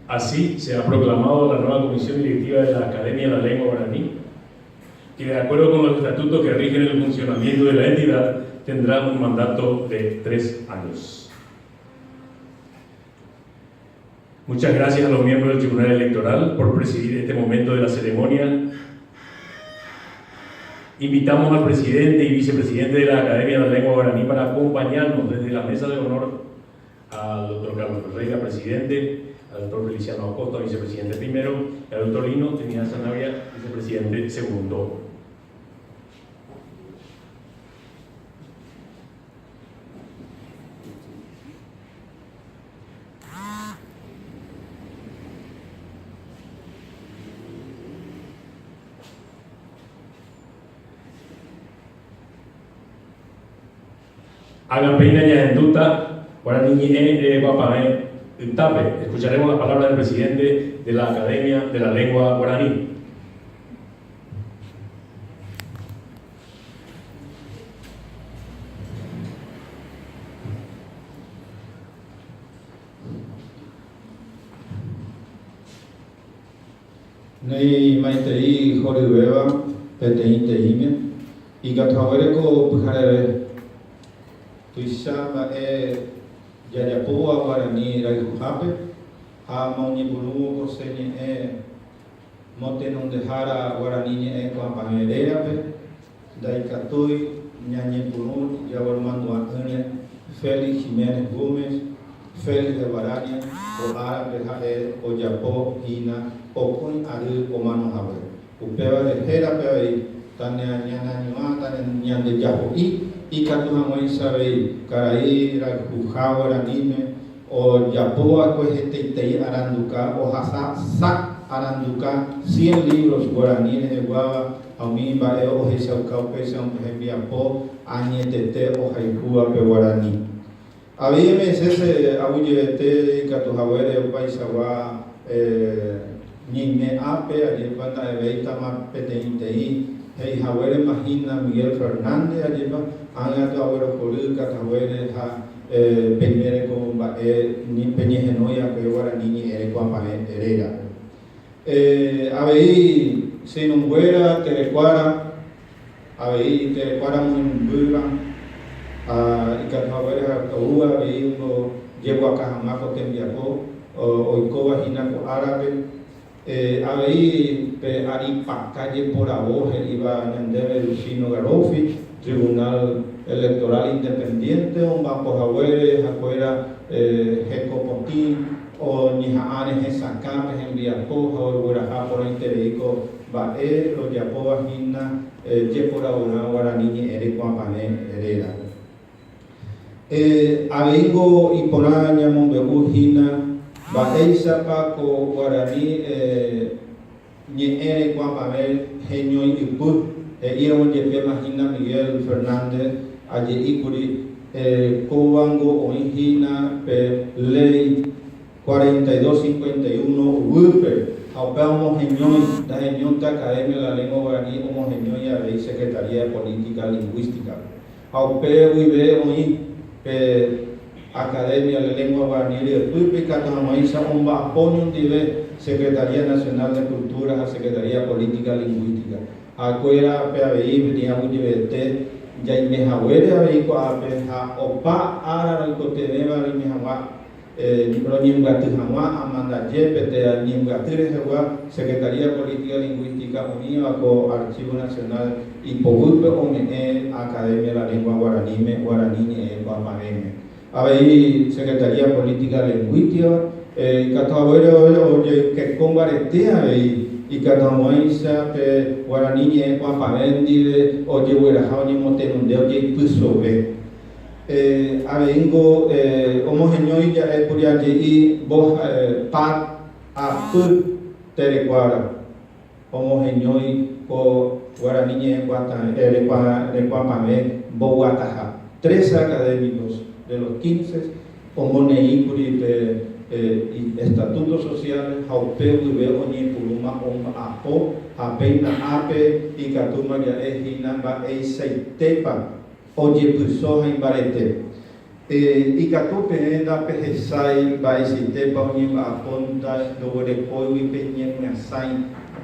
Así se ha proclamado la nueva Comisión Directiva de la Academia de la Lengua Guaraní, que de acuerdo con los estatutos que rigen el funcionamiento de la entidad, tendrá un mandato de 3 años. Muchas gracias a los miembros del Tribunal Electoral por presidir este momento de la ceremonia. Invitamos al presidente y vicepresidente de la Academia de la Lengua Guaraní para acompañarnos desde la mesa de honor al doctor Carlos Ferreira, presidente, al doctor Feliciano Acosta, vicepresidente primero, y al doctor Lino Trinidad Sanabria, vicepresidente segundo. Ágã péina ñahendúta guarani ñe'ẽ rerekuapavẽ ytápe. Escucharemos las palabras del presidente de la Academia de la Lengua Guaraní. Néi maitei horyvéva peteĩ teĩme, ikatu haguére ko pyhareve tuicha mba'e jajapóva guarani rayhuhápe ha moñepyrũvo ko che ñe'ẽ motenondehára guarani ñe'ẽ kuãpavẽ rérape, ndaikatúi ñañepyrũ jagueromandu'a'ỹre Félix Giménez Gómez, Félix de Guarania, ko árape ha'e ojapo hína pokõi ary omano hague. Upévare hérape avei taneañanañuã tañandejaho'i ikatu hag̃uáicha avei karai rayhuha guaraníme Ojapo va'ekue hetaitei aranduka ohasa sa aranduka cien libros guarani reheguáva ha umi mba'e ohechauka upéicha hembiapo añetete ohayhúva pe guarani. Avei MSS aguyjevete ikatu haguére opaichagua ñeime ápe ajépa nda'evéitama peteĩteĩ he'i haguérema hína Miguel Fernández ajépa ág̃atu aguerohory katu haguére ha Peime reko mba'e peñehenói akue guarani ñe'ẽ rekuapavẽ rérape. Avei che irũnguéra terekuára, avei terekuára moirũmbýva, ha ikatu haguére oúva avei ombojeguaka hag̃ua ko tembiapo oikóva hína ko árape. Avei pe aripaka jeporavo he'íva ñandéve Lucino Garoffi, Tribunal Electoral Independiente omba'apo haguére hakuéra heko potĩ oñeha'ãre hesakã pe hembiapo ha ogueraha porãiterei ko mba'e rojapóva hína jeporavorã guarani ñe'ẽ rekuapavẽ rérape. Aveíngo iporã ñamombe'u hína mba'éichapa ko guarani ñe'ẽ rekuapavẽ heñói ypy, he'íramo jepéma hína Miguel Fernández aje'íkuri kóvango oĩ hína pe Léi 4251 guýpe ha upéva omoheñói, ndaheñónte Academia de la Lengua Guaraní omoheñói avei Secretaría de Política Lingüística-pe. Ha upe guive oĩ pe Academia de Lengua Guaraní ryepýpe ikatu hag̃uáicha omba'apo oñondive Secretaría Nacional de Cultura ha Secretaría Política Lingüística. Ha'ekuéra pe avei peteĩ aguyjevete jaime haguére avei ko'ápe ha opa ára roikotevẽva roime hag̃ua Roñembyaty hag̃ua amandaje peteã ñembyaty rehegua Secretaría Política Lingüística oĩva ko Archivo Nacional ipoguýpe ome'ẽ Academia la Lengua Guaraníme Guarani ñe'ẽ kuapavẽme. Avei Secretaría Política Lingüística ikatu haguére ojeykeko mbarete avei ikatu hag̃uáicha pe Guarani ñe'ẽ kuapavẽ ndive ojegueraha oñemotenonde ojeipysove. Aveíngo omoheñói ja'ékuri aje'i mbohapa apy terekuára, omoheñói ko guarani ñe'ẽrekuapavẽ mboguataha. Tres académicos de los quince omoneĩkuri pe estatuto social ha upe guive oñepyrũma omba'apo ha péina ápe ikatúma ja'e hína mba'eichaitépa Ojepyso ha imbarete. Ikatu peẽ ndapehechái mba'eichaitépa oñemba'apo ndoguerekóigui pe ñemyasãi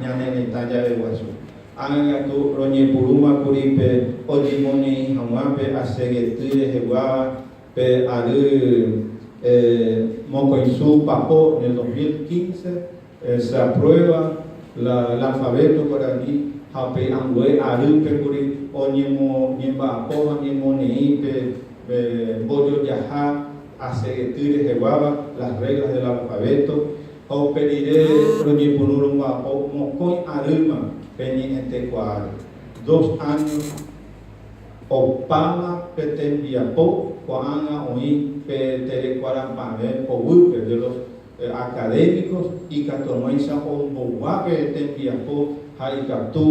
ñane retã jave guasu. Ág̃a katu roñepyrũma kuri pe oñemoñeĩ hag̃ua pe achegety reheguáva pe ary mokõisu papo en el 2015 se aprueba la el alfabeto guarani ha upéi ambue arýpe kuri oñemba'apo ha oñemoneĩ pe mbojojaha achegety reheguáva, las reglas del alfabeto, ha upe rire roñepyrũ romba'apo mokõi arýma pe ñe'ẽtekuaáre, dos años opáma pe tembiapo ko'ág̃a oĩ pe terekuarapavẽ poguýpe de los académicos ikatuag̃uáicha ombogua pe tembiapo ha ikatu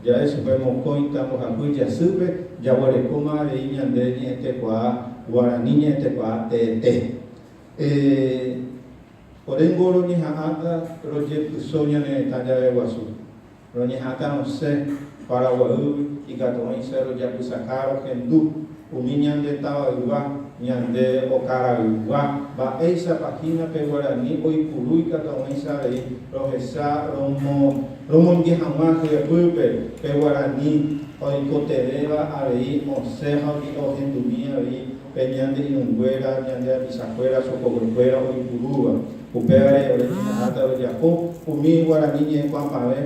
ja'e chupe mokõita mbohapy jasýpe jaguerekóma avei ñande ñe'ẽtekuaa guarani ñe'ẽtekuaa teete. Oréngo roñeha'ãta rojepyso ñane retã jave guasu. Roñeha'ãta rosẽ Paraguaýgui ikatu'ỹicha rojapysaka rohendu umi ñande tavaygua, ñande okaraygua, mba'éichapa hína pe guarani oipuru ikatu'ỹicha avei rohecha romoinge hag̃ua hyepýpe pe guarani oikotevẽva avei osẽ ha ohendumi avei pe ñande irũnguéra, ñande rapichakuéra, chokoguekuéra oipurúva. Upévare ore ñeha'ãta rojapo umi guarani ñe'ẽkuaapavẽ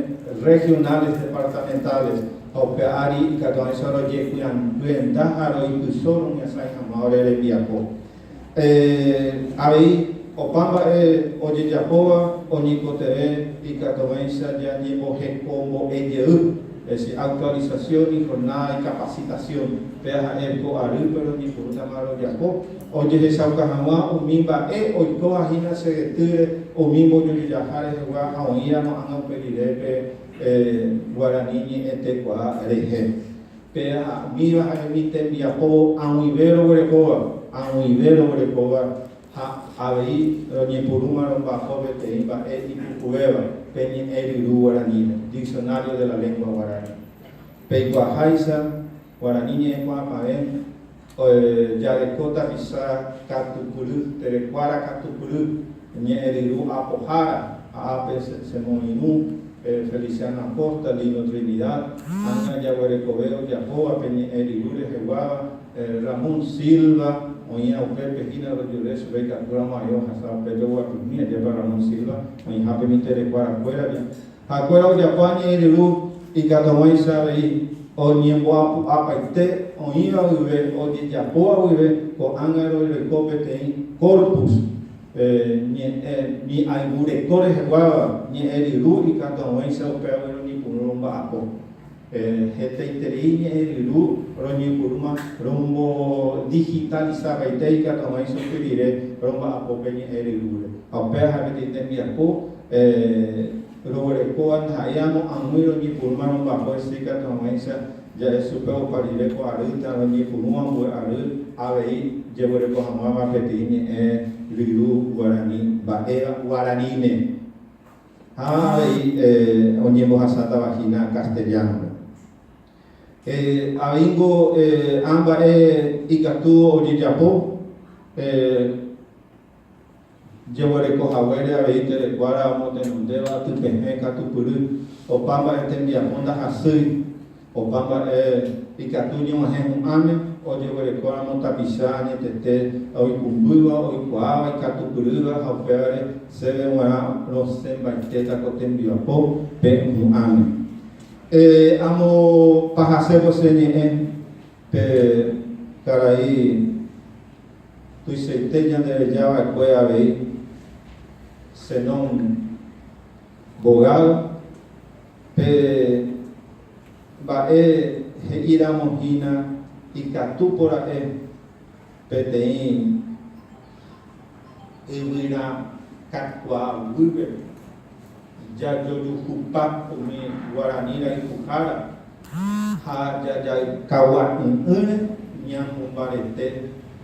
regionales departamentales ha upe ári ikatu'ãicha rojepyenda ha roipyso romyasãi hag̃ua ore rembiapo. Avei, opa mba'e ojejapóva oñeikotevẽ ikatu'ãicha jañembohekombo'e jey, es decir, actualización y jornada de capacitación, péva ha'e ko arýpe roñepyrũtama rojapo. Ojehechauka hag̃ua umi mba'e oikóva hína che retýre umi mbojojojaha rehegua ha oĩramo ág̃a upe rire pe guarani ñe'ẽtekuaa rehe. Pe umíva ha'e umi tembiapo ag̃uive roguerekóva, ag̃uive roguerekóva ha avei roñepyrũma romba'apo peteĩ mba'e ipukuvéva pe ñe'ẽ ryru guaraníre, Diccionario de la Lengua Guarani. Peikuaaháicha, Guarani ñe'ẽkuaapavẽ jareko tapicha katupyry, terekuára katupyry, ñe'ẽryru apohára, ha ápe chemoirũ Feliciano Acosta, Lino Trinidad, ág̃a jaguerekove ojapóva pe ñe'ẽryru reheguáva, Ramón Silva, oĩva upépe hína rojure chupe ikatúramo ae ohasa upépe oguapymi, ajépa Ramón Silva oĩhápe umi terekuarakuérape. Ha'ekuéra ojapo añe'ẽryru ikatuhag̃uáicha avei oñemboapu'apaite oĩva guive ojejapóva guive ko'ág̃a roireko peteĩ corpus ñe'ẽ mi'ayvu reko reheguáva ñe'ẽryru ikatuhag̃uáicha upévagui roñepyrũ romba'apo. Hetaiterei ñe'ẽryru roñepyrũma rombodigitalizapaite ikatuhag̃uáicha upe rire romba'apo pe ñe'ẽryrúre. Ha upéva ha'e peteĩ tembiapo roguerekóva ndaha'éi amo ag̃ui roñepyrũma romba'apo hese ikatuhag̃uáicha ja'e chupe opa rire ko ary térã roñepyrũ ambue ary avei jeguereko hag̃uáva peteĩ ñe'ẽryru guarani mba'éva guaraníme. Ha avei oñembohasátava hína castellano-pe. Aveíngo ã mba'e ikatu ojejapo jeguereko haguére avei terekuára omotenondéva typehẽ katupyry, opa mba'e tembiapo ndahasýi. Opa mba'e ikatu ñeg̃uahẽ hu'ãme ojeguerekóramo tapicha añetete oikũmbýva, oikuaáva, ikatupyrýva ha upévare chéve g̃uarã rosẽmbaitéta ko tembiapo pe hu'ãme. Amopahasévo che ñe'ẽ pe karai tuichaite ñandereja va'ekue avei Zenón Bogado, Pe mba'e he'íramo hína ikatu pora'e peteĩ yvyra kakuaa guýpe jajojuhupa umi guarani rayhuhára ha jajakagua'ỹ'ỹre ñamombarete,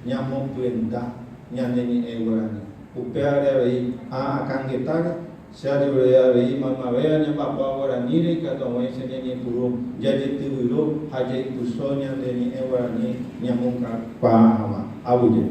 ñamopyenda ñane ñe'ẽ guarani. Upévare avei ã akãngetáre. Che ajerure avei maymavéva ñamba'apóva guaraníre ikatu hag̃uáicha ñañepyrũ jajetyvyro ha jaipyso ñande ñe'ẽ guarani ñamongakuaa hag̃ua. Aguyje.